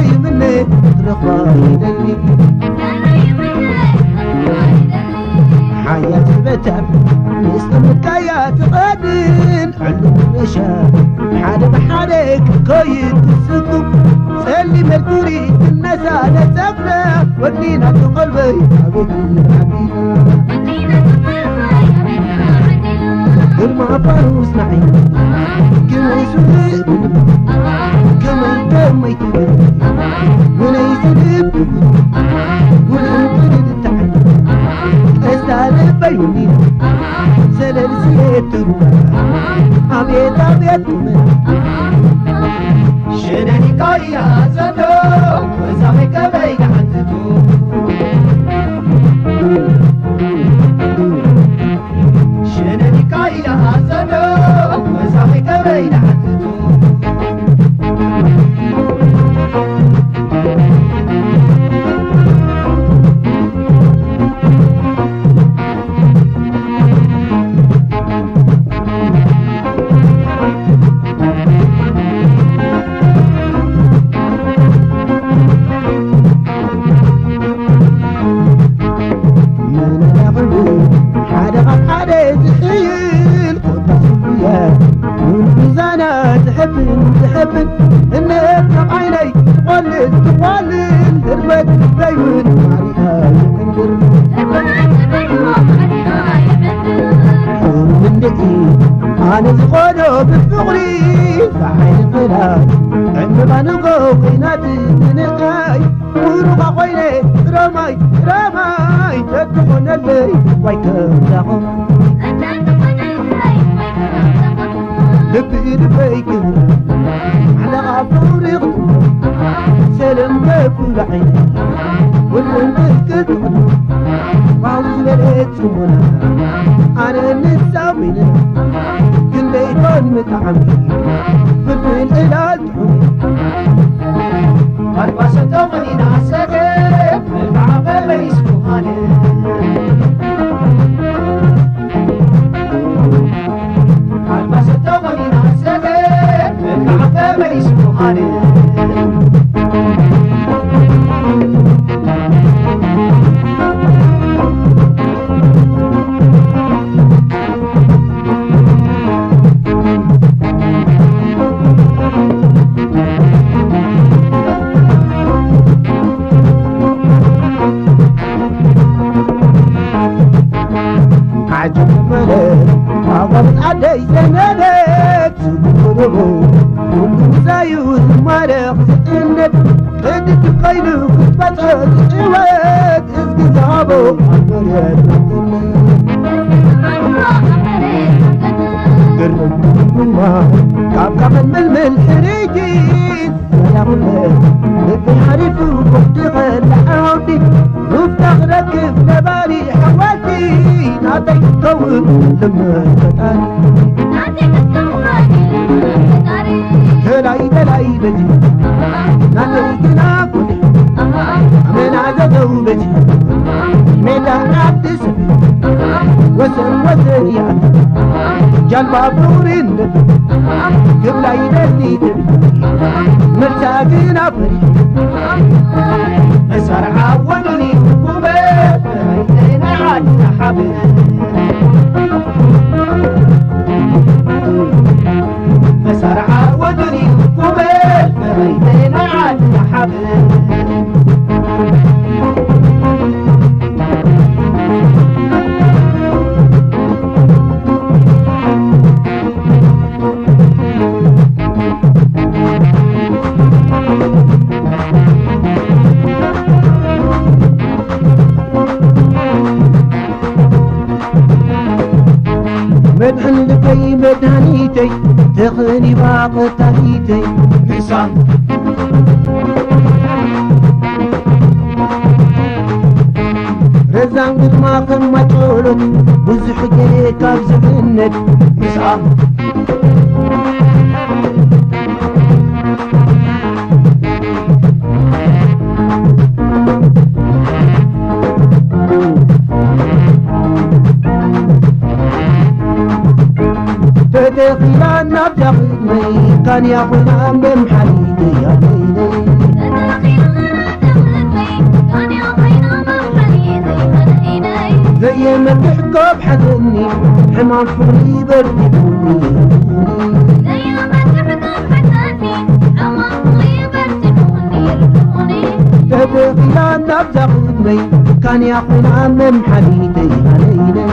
ይምነ ክትረኽባ ይደሊ። ሓያል ዝበታ ምስ ጠመትካያ ትቐድን ዕሉም ረሻ ሓደ ብሓደ ክትከይድ ትስጉም። ጸሊም መርኩሪ ክነሳ ነጸፍረ ወዲና ተቐልበይ ኣቤት ዓዲ ግርማ ፋኑስ ንዓይኒ ክምስል ከመይ ከመይ ትብል ውነይ ስድብ ውልንቅድድ ተዓይኒ ቀስታ ልበይ ውኒና ሰለል ስየት ትሩባ ኣቤት ኣቤት ቁመና ሸነኒካ እያ ዘሎ ወዛኺ ከመይ ንዓትቱ ሸነኒካ ኢላ ዘሎ መሳኺ ከበይ ንዓትቱ መነዳኽሉ ሓደ ካብ ሓደ ዝሕይል ኮታ ስሉያ ምዛና ትሕብን ትሕብን እነት ካብ ዓይነይ ትቖልል ትቖልል ህርመት በይውን ማሪኻ ይቕንድር ሕሩም እንድዒ ኣነ ዝኾኖ ብፍቕሪ ብዓይኒ ኽላ ዕምባባ ንጎ ኮይናት ንንኻይ ቁሩኻ ኮይነ ረማይ ረማይ ተትኾነለይ ዋይ ከምዛኹም ልቢ ልበይ ክብራ ዓለኻ ፍቕሪ ክትምራ ሰለም ከብላ ዓይነ ወልወን ትክል ትኽኑ ዋው ዝበለት ጽሞና ኣነ ንሳ ኮይነ ክንደይ ኮን ምጣዕሚ ፍልፍል እላል ትሑን ኣልባሰቶ ኸዲና ሰገ ብዓቐ መሊስኩ ሃለ ኣልባሰቶ ኸዲና ሰገ ብዓቐ መሊስኩ ሃለ ዓጀብ በለ ኣቐርጻ ደይ ዘነበት ዝጎደቦ ኩሉ ምሳዩ ዝማረኽ ዝእነት ቅድቲ ኸይኑ ክትፈጥሮ ዝጭወት እዝጊ ዝሃቦ ኣብ መርየት ግርም ድማ ካብ ካቐን ምልምል ሕርይቲ ዘላኹለ ልቢ ሓሪፉ ኮፍቲ ኸላ ዓውዲ ሩፍታ ክረክብ ነባሪ ሓዋልቲ ናተይ ክትከውን ልመን ፈጣሪ ተላይ ተላይ በጂ ናተይ ግና ጎዲ ኣመና ዘተው በጂ ሜዳ ዓዲ ሰብ ወሰን ወሰን እያ ጃልባ ፍቕሪ እንደብ ክብላ ይደሊ ትብል መልሳ ግና ፈሪሕ መሳርዓ ወኑኒ ኩበ ናይ ዓድና ሓብር መሳርዓ ወዱኒ ኩበ ናይ ዓድና ሓብር መድሕን ልበይ መድሃኒተይ ተኸኒባ ቀታሊተይ ንሳ ረዛን ግጥማ ከማጨሎት ብዙሕ ገለ ካብ ዝብነት ንሳ ተተኺላ ናብ ዳቕመይ ካንያ ኮይና መምሓሪት እያ በይነይ ሕማም ፍቕሪ በርቲኹኒ። ተተኺላ ናብዛ ቅድመይ፣ ካንያ ኮይና መምሓሊተይ ሃለይለይ።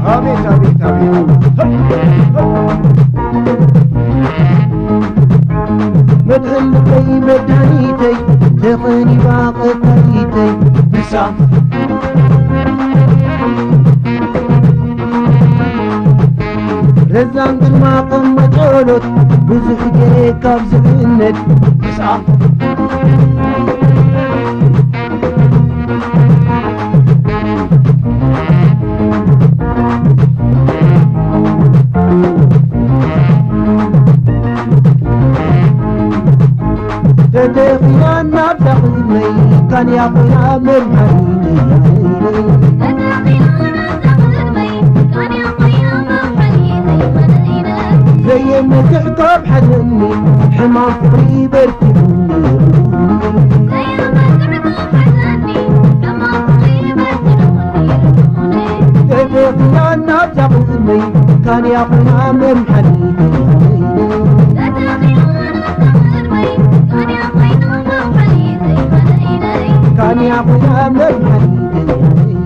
ኣቤት፣ ኣቤት፣ ኣቤት። መድህን ልበይ መድሃኒተይ፣ ተቐሪባ ቀታሊተይ፣ ንሳ ረዛን ግርማ ቀመ ጸሎት፣ ብዙሕ ገይረ ካብ ዝዕነድ፣ ንሳ ተተኺላ ናብዛ ቅድመይ፣ ካንያ ኮይና መምሓሪተይ። ዘየመክሕ ካብ ሓዘኒ፣ ሕማም ፍቕሪ በርቲኹኒ። ተተኺላ ናብዛ ቅድመይ፣ ካንያ ኮይና መምሓሪተይ። ካንያ ኮይና መምሓሪተይ።